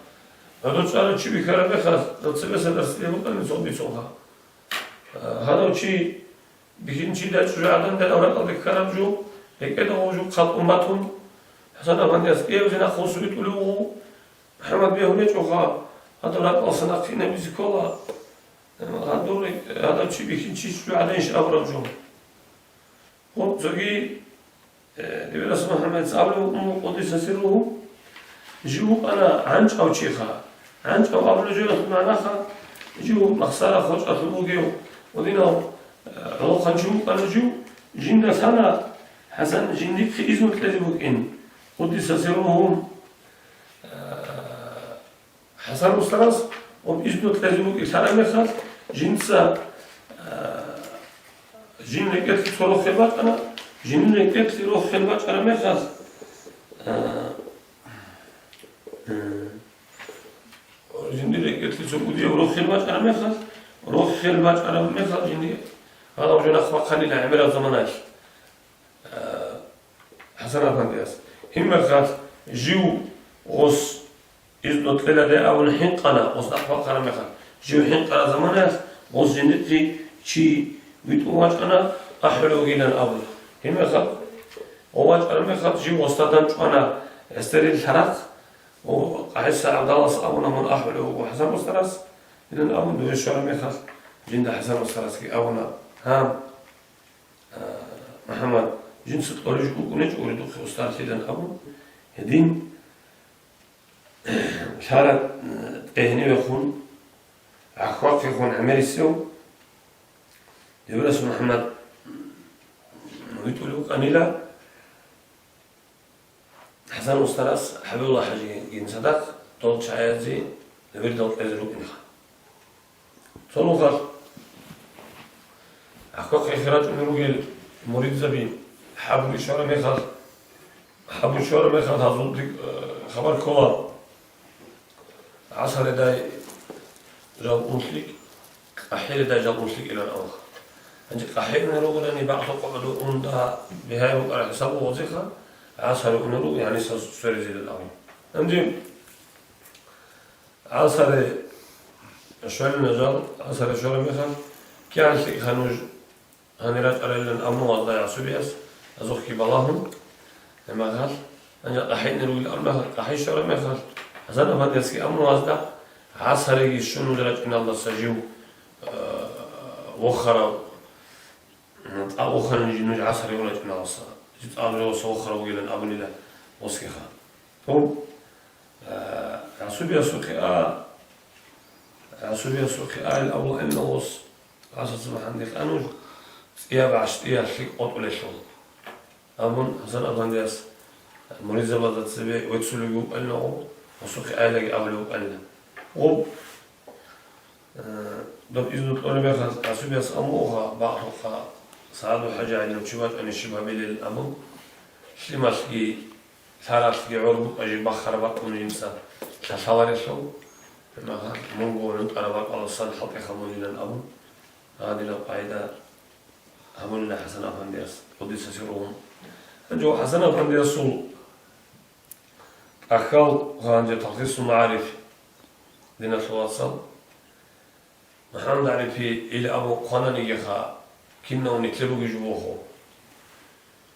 гӀодов чӀарав чи бихьараб мехалъ, дов цебеса дарс дие букӀана цо бицунха. Э, гьадав чи бихьинчида чӀужугӀадан дагӀуракьалде ккараб жо, рекӀеда гъов жо хъалкъун батун, ХӀасан-афандияс кӀияб жинахъ гъосу витӀулев вуго, МухӀаммад бегьулечӀоха, гьадаб ракьалса нахъинабизе ккола, гьадур, гьадав чи бихьинчи чӀужугӀаданищ абураб жо. Гъоб цоги, э, Дибирас МухӀаммадица абулев вукӀун, къуддиса сирругьу, жив вукӀана гӀанчӀав чиха. ГӀанчӀав абулев жоялъул магӀнаха, жив махсара хочӀалъув вугев, гьединав, э, гӀолохъанчи вукӀана жив, жинда лъана, ХӀасан, жиндихъе изну кьезе букӀин, къуддиса сирругьу. Э, ХӀасан устарас об изну кьезе букӀин лъараб мехалъ, жинца, а, Жин рекӀелъе цо рохел бачӀана, жин рекӀелъе рохел бачӀараб мехалъ, а, э, жиндир рекӀелъе цо кӀудияв рохел бачӀараб мехалъ, рохел бачӀараб мехалъ жиндир гьалав жо нахъ бахъанила гӀемераб заманаялъ, а, ХӀасан-афандияс. Гьеб мехалъ жив гъос Изну кьеладе абун хӀинкъана, гъос нахъ бахъараб мехалъ. Жив хӀинкъараб заманаялъ гъос жиндихъе чи витӀун вачӀана, ахӀулев вугилан абун. Гьеб мехалъ, гъов вачӀараб мехалъ, жив гъосда дандчӀвана гӀестерил лъарахъ, ва ГӀиса ГӀабдаллас абуна, мун ахӀулев вуго ХӀасан устарас, илан абун, дуе щвараб мехалъ, жинда ХӀасан устарасги абуна, гьа, а, МухӀаммад, жинца кьолеб жо букӀунеб гури духъе устарлъилан абун, гьедин, Лъала, э, тӀегьнивехун, гӀахьвахъехун гӀемерисев, Дибирас МухӀаммад витӀулев вукӀанила, ХӀасан устарас ХӀабибулла ХӀажигин цадахъ дол чагӀазе вирдал кьезе рукӀинха. Цо нухалъ гӀахьвахъехун рачӀунел ругел муридзаби хӀабур ишараб мехалъ, хӀабур ишараб мехалъ гьазул дик-, э, хабар ккола, ГӀасаредай жал унлъи, къахӀиредай жал унлъи кӀилан авлха. Гьанже къахӀирене ругони бакӀлъо къо гӀодо унда бигьай букӀараб хӀисаб бугъозеха, ГӀасаре унел руго, гьаниса сверизилан авлха. Гьанже ГӀасаре щвелина жал, ГӀасаре щвараб мехалъ, кигӀан лъикӀха нуж гьанир рачӀарайилан абун вазда ГӀасубияс, азухъги балагьун, гьеб мехалъ, гьанже къахӀине ругел абун мехалъ, къахӀи щвараб мехалъ, ХӀасан-афандиясги абун вазда, ГӀасареги щун нуж рачӀиналдаса жив, э, вохарав, ТӀа воханани жи нуж ГӀасаре вачӀиналдаса, жи тӀад жо вохарав вугилан абунила гъосгиха. Гьоб, а, ГӀасубиясухъе а, ГӀасубиясухъе а ил авлаилан гъос, ГӀасаца бахӀандихъ а нуж, цӀияб гӀащтӀиялъе къотӀулелъул. Абун ХӀасан-афандияс муридзабазда цебе веццулев вукӀанила гъоб, гъосухъе айлаги абулев вукӀанила. Гъоб, Э, доб изну кьолеб мехалъ, ГӀасубияс амуха, бакьуха, СагӀаду ХӀажи гӀадинав чи вачӀани щиб гьабилел абун, лъималъги, лъаралъги гӀор букӀа жиб бахараб бакӀун жинца лъалъаларелъул, гьебмехалъ мунго гьунтӀараб бакӀаласан хӀалтӀиха мунилан абун, гьадинаб къагӀида гьабунила ХӀасан-афандияс, къуддиса сирругьу. Гьанже ХӀасан-афандиясул тӀахьал гьанже Талхисул магӀариф, диналъул вацал. МухӀаммад ГӀарифи ил абун хъвананигиха, кинав нилъер ругел жо бохо.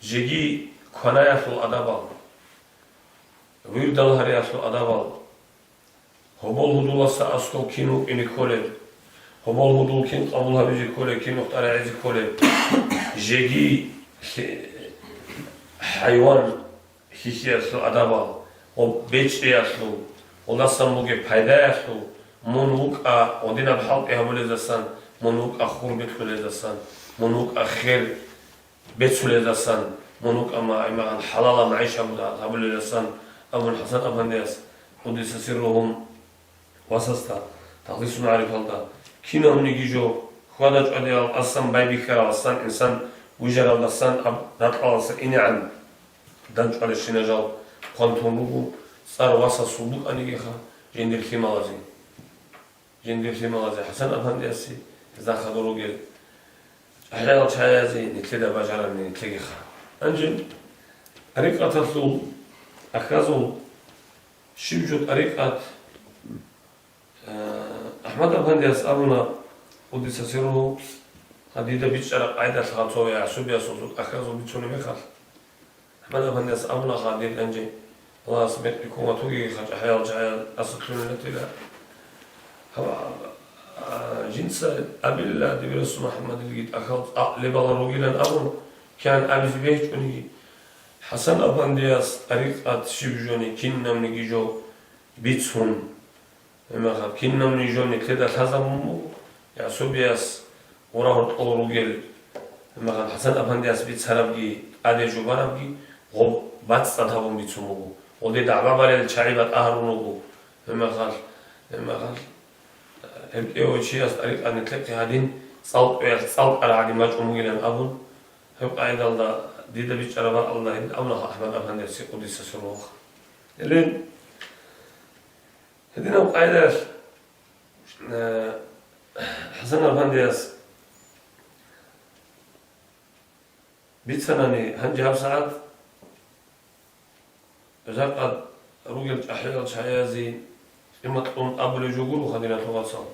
Жеги кванаялъул адабал, вирдал гьариялъул адабал, гьобол гьудуласа аскӀов кин вукӀине кколеб, гьобол гьудул кин къабул гьабизе кколеб, кин нухтӀа рагӀизе кколеб, жеги лъи-, хӀайван, хьихьиялъул адабал, гъоб бечӀиялъул, гъолдасан бугеб пайдаялъул, мун вукӀа гъодинаб хӀалтӀи гьабулезасан, мун вукӀа хур бикьулезасан, мун вукӀа хер бецулезасан, мун вукӀа ма-, имагьал хӀалалаб магӀишат гьабулезасан, абун ХӀасан-афандияс, къуддиса сирругьу, васасда, Талхисул магӀарифалда, кинавниги жо, хьвада-чӀвадиялъ асан байбихьараласан, инсан вижаралдасан аб-, ракьалдаса инегӀан дандчӀвалищина жал хъван тун руго, цӀар васасул букӀанигиха, жиндир лъималазе. Жиндир лъималазе, ХӀасан-афандиясе, гьезда хадур ругел чӀахӀиял чагӀазе, нилъеда бажарани нилъегиха. Гьанже тӀарикъаталъул ахьазул щиб жо тӀарикъат, э, АхӀмад-афандияс абуна, къуддиса сирругьу, гьадида бичӀчӀараб къайдалъ гъацове ГӀасубиясул ахьазул бицунеб мехалъ. АхӀмад-афандияс абуна гьадин гьанже, Аллагьас мекъи ккун ватугеги, чӀахӀиял чагӀиял асухълъунилатила. Гьав, а, жинца абила, Дибирасул МухӀаммадилги тӀахьал цӀакъ лебалал ругилан абун, кигӀан абизе бегьчӀониги, ХӀасан-афандияс тӀарикъат щиб жони кинабниги жо бицун, гьебмехалъ кинабниги жо нилъеда лъазабун буго, ГӀасубияс гъура гьоркьор ругел, гьебмехалъ ХӀасан-афандияс бицарабги, тӀаде жубарабги гъоб бацӀцӀад гьабун бицун буго. Гъоде дагӀба барел чагӀи батӀа гьарун руго. Гьебмехалъ, гьебмехалъ, гьеб кӀиявав чияс тӀарикъат нилъехъе гьадин цӀалкӀвеялъ цӀалкӀарагӀаги мачӀун бугилан абун, гьеб къагӀидалда дида бичӀчӀараб бакӀалда гьедин абуна АхӀмад-афандиясе, къуддиса сирругьу. Гьеле гьединаб къагӀидаялъ, э, ХӀасан-афандияс бицанани, гьанже гьабсагӀат жакъа ругел чӀахӀиял чагӀазе къимат кьун абулеб жо гуроха, диналъул вацал.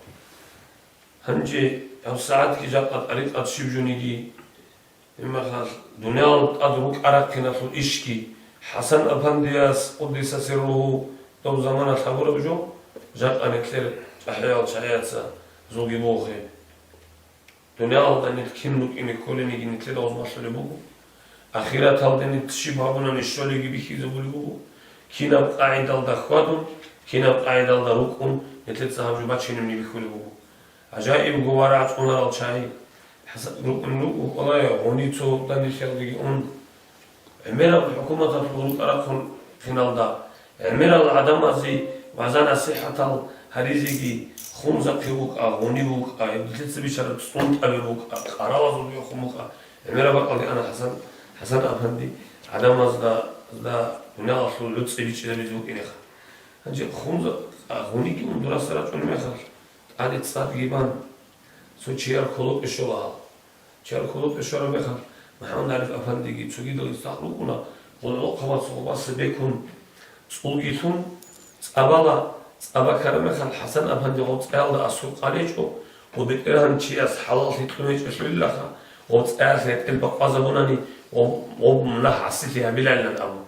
Гьанже гьабсагӀатги жакъа тӀарикъат щиб жониги, гьебмехалъ дуниял тӀад рукӀа-рахъиналъул ишги, ХӀасан-афандияс, къуддиса сирругьу, доб замана лъабураб жо, жакъа нилъер чӀахӀиял чагӀаца зулги бугохъе. Дуниялалда нилъ кин рукӀине кколениги нилъеда гъоз малъулеб буго. Ахираталда нилъ щиб гьабунани щолеги бихьизабулеб буго. Кинаб къагӀидалда хьвадун, кинаб къагӀидалда рукӀун нилъеца гьаб жо бачинебни бихьулеб буго. ГӀажаибго варагӀ цӀунарал чагӀи. ХӀасан рукӀун руго, валлагь, гъуни цо данделъиялдеги ун. ГӀемерал хӀукуматалъул рукӀа-рахъун киналда, гӀемерал гӀадамазе вагӀза-насихӀатал гьаризеги хунзахъе букӀа, гъуни букӀа, гьеб нилъеца бицараб цӀунтӀаби букӀа, къаралазул бехун букӀа. ГӀемераб бакӀалде ана ХӀасан, ХӀасан-афанди гӀадамазда, да, дуниялалъул гӀуцӀи бичӀчӀизабизе букӀинеха. Гьанже хунза-, а, гъуниги ун дураса рачӀунеб мехалъ, тӀаде цӀадги бан, цо чияр кулукье щола гьал. Чияр кулукье щвараб мехалъ, МухӀаммад ГӀариф-афандиги цогидал гьесда рукӀуна, гъолгӀолохъабаз гъобасе бекун, цӀулги лъун, цӀабала, цӀаба ккараб мехалъ, ХӀасан-афанди гъоб цӀаялда аскӀоб къалечӀо, гъоб бетӀергьан чияс хӀалаллъи кьун гьечӀелъулилаха, гъоб цӀаялъ ретӀел бакъвазабунани, гъоб, гъоб мунагь гӀасилъи гьабилалилан абун.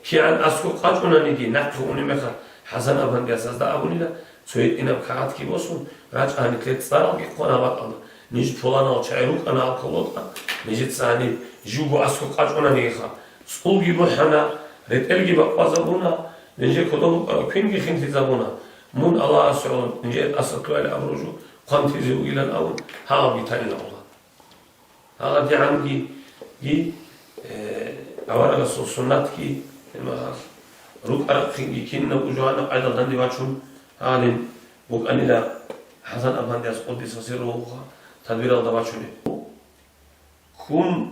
КигӀан аскӀоб къачӀунаниги, нахъе унеб мехалъ, ХӀасан-афандияс гьазда абунила, цо гьитӀинаб кагъатги босун, рачӀа гьаниб нилъер цӀаралги хъван гьаб бакӀалда. Ниж пуланал чагӀи рукӀана алколотӀа, нижеца гьаниб живго аскӀоб къачӀунанигиха. ЦӀулги бухӀана, ретӀелги бакъвазабуна, нижер кодоб букӀараб квинги хинлъизабуна. Мун Аллагьас гӀоло нижее тӀаса кколел абураб жо хъван тезе вугилан абун, гьабги танила Аллагь. ГьагъадигӀанги, ги, э, аварагасул суннатги, гьебмехалъ рукӀа-рахъинги кинабго жо гьанаб къайдал данде бачун гьанин букӀанила ХӀасан-афандияс, къуддиса сирругьу, тадбиралда бачунеб. Ккун,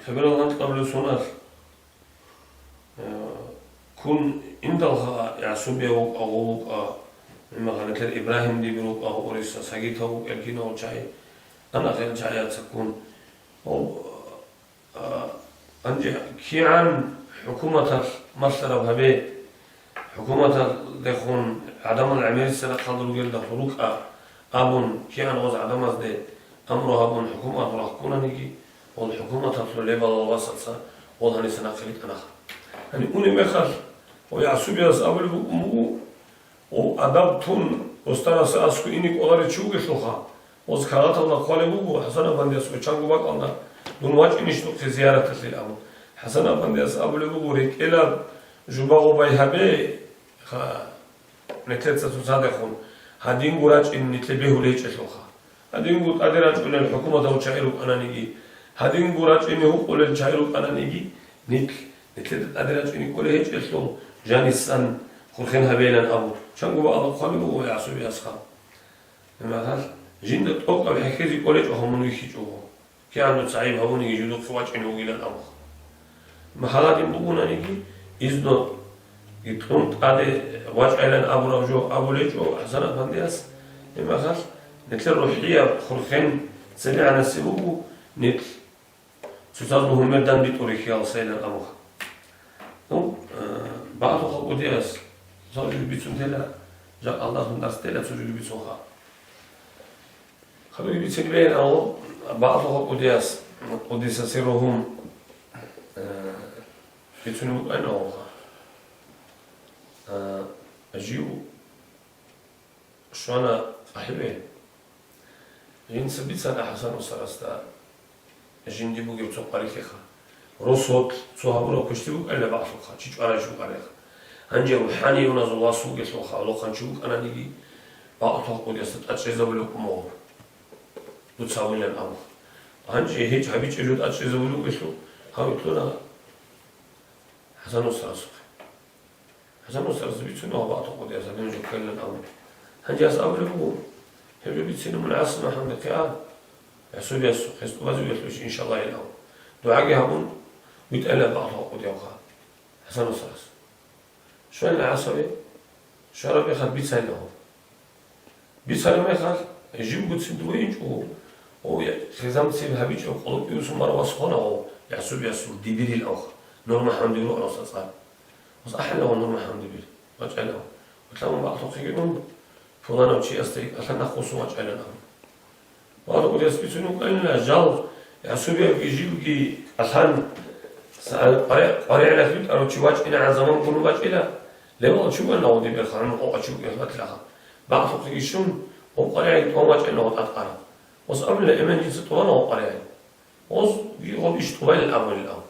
хабирал гьанкьабулеб соналъ, Э, ккун индалха ЯгӀсубияв вукӀа, гъов вукӀа, гьебмехалъ нилъер Ибрагьимдиби рукӀа, гъориса Сагитав вукӀа, кинав чагӀи, анахъел чагӀияца ккун. Гьоб, а, гьанже кигӀан хӀукуматалъ малъараб гьабе, хӀукуматалдехун гӀадамал гӀемериса рахъалда ругелдалъун рукӀа абун, кигӀан гъоз гӀадамазде амру гьабун хӀукумат рахъунаниги, гъол хӀукуматалъул лебалал васаца гъол гьаниса нахъе ритӀанаха. Гьаниб унеб мехалъ, гъов ЯгӀсубияс абулеб букӀун буго, гъов адаб тун, дустарасе аскӀов ине кӀоларев чи вугелъулха, гъоз кагъаталда хъвалеб буго, ХӀасан-афандияс гъов чанго бакӀалда дун вачӀинищ духъе зияраталъе абун. ХӀасан-афандияс абулеб буго, рекӀелаб жубагъубай гьабе, ха, нилъеца цоцадехун гьадинго рачӀине нилъее бегьулеб гьечӀелъулха. Гьадинго тӀаде рачӀунел хӀукуматав чагӀи рукӀананиги, гьадинго рачӀине гьукъулел чагӀи рукӀананиги, нилъ, нилъеда тӀаде рачӀине кӀолеб гьечӀелъул жанисан хурхен гьабейилан абун, чанго бакӀалда хъвалеб буго ЯгӀсубиясха. Гьебмехалъ, жинда тӀокӀаб хӀехьезе кӀолечӀоха мун вихьичӀого. КигӀан дуца гӀайиб гьабуниги жидухъе вачӀине вугилан абуха. Ма гьаладин бугонаниги, изну гьитӀун тӀаде вачӀайилан абураб жо абулечӀо ХӀасан-афандияс, гьебмехалъ, нилъер рухӀияб хурхен цебегӀанасе буго, нилъ цоцазул гьумер дандитӀури хиял сайилан абуха. Ну, э, багьалъухъа кӀудияс, цо жуги бицун тела, жакъа Аллагьасул дарс тела, цо жуги бицунха. Хадуги бицин бегьин, амма багьалъухъа кӀудияс, къуддиса сирругьу, э, бицунеб букӀайна гъовха. Э, жив щвана ахӀиве. Жинца бицана ХӀасан устарасда жинди бугеб цо къварилъиха. Росулъ цо гьабураб квешлъи букӀарила багьалъухъа, чи чӀварайищ букӀарилха. Гьанже рухӀаниюназул вас вугелъулха, гьалохъанчи вукӀананиги, багьалъухъа кӀудиясда тӀад чӀезабулев къумагъур. Дуца гьавилан абуха. Гьанже гьечӀ гьабичӀеб жо тӀад чӀезабулев вугелъул, гьав итлъуна ХӀасан устарасухъе. ХӀасан устарас бицуна ва багьалъухъа кӀудияс гьадинаб жо ккелилан абун. Гьанже гьас абулеб буго, Гьеб жо бицине мун гӀасамахӀамдихъе а, гӀасубиясухъе, гьес тӀубазе вугелъулищ, иншаллагь, илан. ДугӀаги гьабун, витӀайилан бакӀалъув къудиявха ХӀасан устарас. Щвелла гӀасаби, щвараб мехалъ бицайилан гьав. Бицараб мехалъ, живгоцин дубе инчӀого, о, я, хизамцин гьабичӀев къоло кӀиусун барав вас хъона гьав, гӀасубиясул дибирил авха, НурмахӀамдибир рукӀарав цӀар. Вас ахӀалав НурмахӀамдибир, вачӀайилан. Ватламун бакӀалъухъеги ун, пуланав чиясда гьикъалъа нахъвуссун вачӀайилан абун. Ва гьудияс бицун вукӀанила, жал гӀасубиябги жилги кӀалъан, са-, къваригӀ-, къваригӀелалъ витӀарав чи вачӀинегӀан заман гурони бачӀила, левал чугана гъуди берха гӀумру къокъа чугел батлаха. Бакълъухъеги щун, гъоб къваригӀел тӀун вачӀана гъо тӀадкъараб. Ос абула, эмен жинца тӀубана гъоб къваригӀел. Ос гъоб иш тӀубайилан абулел абу.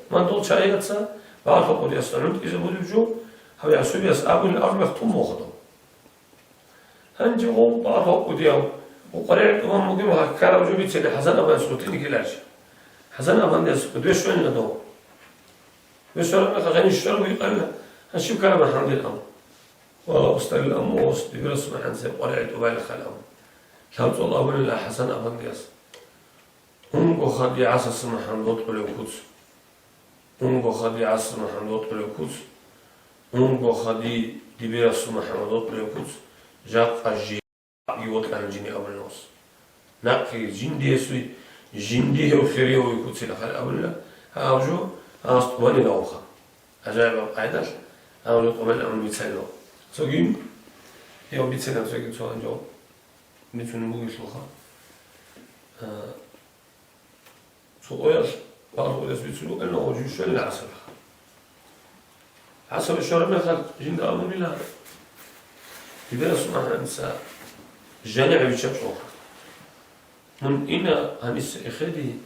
Ман дол чагӀияца, бакълъухъ гъудиясда гӀунтӀизе буреб жо, гьав гӀасубияс абулел абу мех тун мухадав. Гьанже гъов багьа кӀудияв, къваригӀел тӀубан бугеб гьаккараб жо бицина ХӀасан абанас гъутӀине ккеларищ? ХӀасан абандияс кӀудве щвелина дов. Ве щвараб мехалъ гьанив щварав гьикъана, гьанив щив ккараб МухӀаммадил ам? Вала устарил ам, ос дибирас МухӀаммадица къваригӀел тӀубайилан хал ам. ЛъабцӀул абунила ХӀасан абандияс. Унго хадуй гӀасаса МухӀаммад вокьулев куц. Унго хадуй гӀасаса МухӀаммад вокьулев куц. Унго хадуй дибираса МухӀаммад вокьулев куц. Жакъа жи вокьана жини абулев ас. Нахъе жиндиесуй, жиндие хирияв куцила хал абулила, гьав жо гьас тӀубанила вуха. ГӀажаибаб къайдалъ гьав жо тӀубанила абун бицайилан. Цоги, я бицайилан цоги цо гьанжо. Бицунеб бугелъулха. А, цо къоялъ, багьа къоялъ бицун букӀана гъо жив щвелин гӀасабиха. ГӀасаби щвараб мехалъ жинда абунила, дибирас МухӀаммадица жанигӀ виччачӀоха. Мун ина гьаниса эхеди,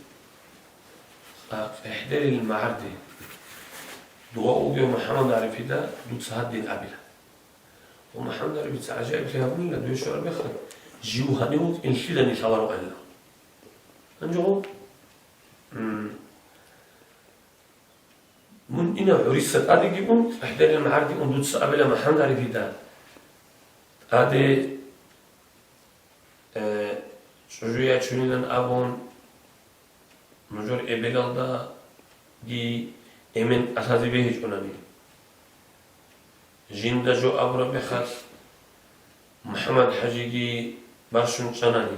а, къехӀдерил магӀарде. Дова угев МухӀаммад ГӀарифида дуца гьадин абила. Ва МухӀаммад ГӀарифица гӀажаиблъи гьабунила, дуе щвараб мехалъ, жив гьанив вукӀин лъилани лъаларо гӀелла. Гьанже гъо, м, мун ина гӀуриса тӀадеги ун, къехӀдерил магӀарде ун дуца абила МухӀаммад ГӀарифида. ТӀаде, э, чӀужу ячунилан абун, Нужер эбелалдаги эмен кӀалъазе бегьичӀунани. Жинда жо абураб мехалъ, МухӀаммад ХӀажиги барщун чӀанани.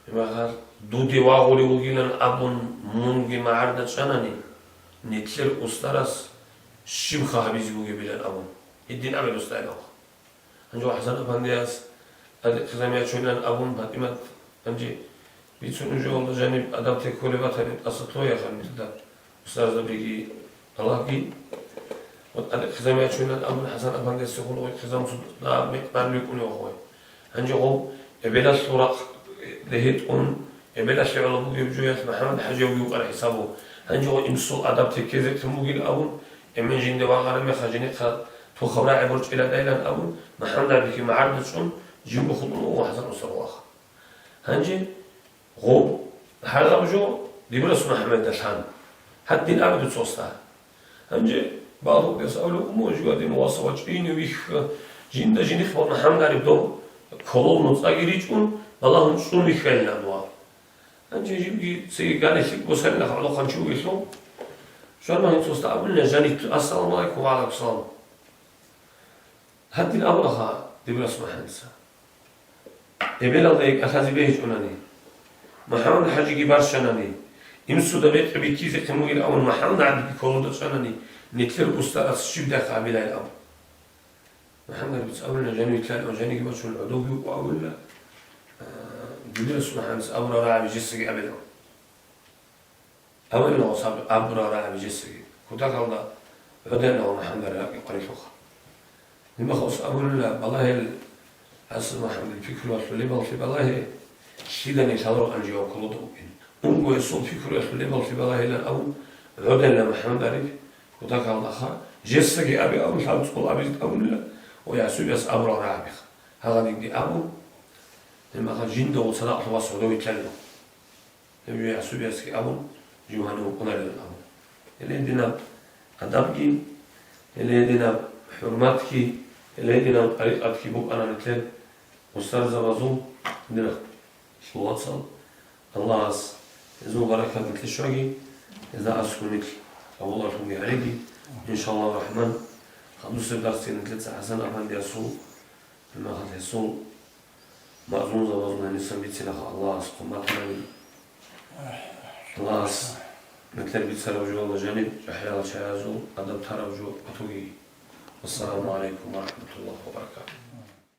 Гьебмехалъ, дуде вагъулев вугилан абун, мунги магӀарда чӀанани, нилъер устарас щибха гьабизе бугебилан абун, гьедин абе рустайилан. Гьанже ХӀасан афандияс тӀаде хъизан ячунилан абун, ПатӀимат, гьанже бицун жо жаниб адаб текколеб батани, тӀаса лъугьаяха нилъеда устарзабиги Аллагьги. Ва тӀаде хъизан ячунилан абун, ХӀасан афандиясе хъулухъ хъизан цо дагьаб микъдар рикӀкӀунев вахъуй. Гьанже гъов эбелалъул рахъ дехьетӀун, эбелалъе гӀоло бугеб жоялъ МухӀаммад ХӀажи вукӀараб хӀисабу. Гьанже гъов инсул адаб теккезе ккун бугин абун, эмен жинде вагъараб мехалъ, жинехъа тухаб рагӀи борчӀиладайилан абун, МухӀаммад ГӀарифги магӀарда чӀун, живго хутӀун вуго ХӀасан устар ваха. Гьанже гъоб гьаргъаб жо дибирас МухӀаммадалъан. Гьадин абе дуца устар. Гьанже балугъдаса абулеб, уму жугьадин васа вачӀине вихха, жинда жинихъ ва МухӀаммад ГӀариф дов кколол нуцӀаги ричӀун, балагьун чӀун виххайилан дова. Гьанже жибги цеги галилъи босанила гьалохъанчи вугелъул, швармагьинцоста абулина жаниб: «Ассаламу гӀалайкум». «Ва гӀалайкум салам». Гьадин абунаха дибирас МухӀаммадица. Эбелалда кӀалъазе бегьичӀунани, МухӀаммад ХӀажиги барщанани, инсуда бекьи биккизе ккун бугин абун МухӀаммад ГӀарифги ккололда чӀанани, нилъер устарас щиб дахъ гьабилайил абун. МухӀаммад ГӀарифица абуна, жанив лъалев, жаниги бачун гӀодовги вукӀун абуна, а, дибирас МухӀаммадица абураб рагӀаби жесаги абилан. Абуна гъос аб-, абураб рагӀаби жесаги. Кутакалда гӀодайилан МухӀаммад ГӀариф ракӀи къварилъуха. Нибахъ ус абуна, балагьел, гьас МухӀаммадил пикруялъул лебаллъи балагье, лъилани лъаларо анжи ва кколода вукӀин. Унго гьесул пикруялъул лебаллъи балагьилан абун, гӀодайилан МухӀаммад ГӀариф кутакалдаха, жесаги абе абун, лъабцӀул абизе абунила, ва гӀасубияс абурал рагӀабиха. Гьагъадинги абун, гьебмехалъ жинда ва цадахъ вас гӀодов витӀарила. Гьев жо гӀасубиясги абун, жив гьанив вукӀунарилан абун. Гьеле гьединаб адабги, гьеле гьединаб хӀурматги, гьеле гьединаб тӀарикъатги букӀана нилъер Устарзабазул, дир лъул вацал, Аллагьас гьезул баракат нилъе щваги, гьезда аскӀун нилъ къабулалъунги гьареги, иншаллагьу рахӀман, хадусеб дарсги нилъеца ХӀасан афандиясул, гьебмехалъ гьесул мазлумзабазул гьенисан бицинеха Аллагьас хъуматанаби. Аллагьас нилъер бицараб жоялда жаниб чӀахӀиял чагӀазул адаб тараб жо батуги. Вассаламу гӀалайкум ва рахӀматуллагьи ва баракатугьу.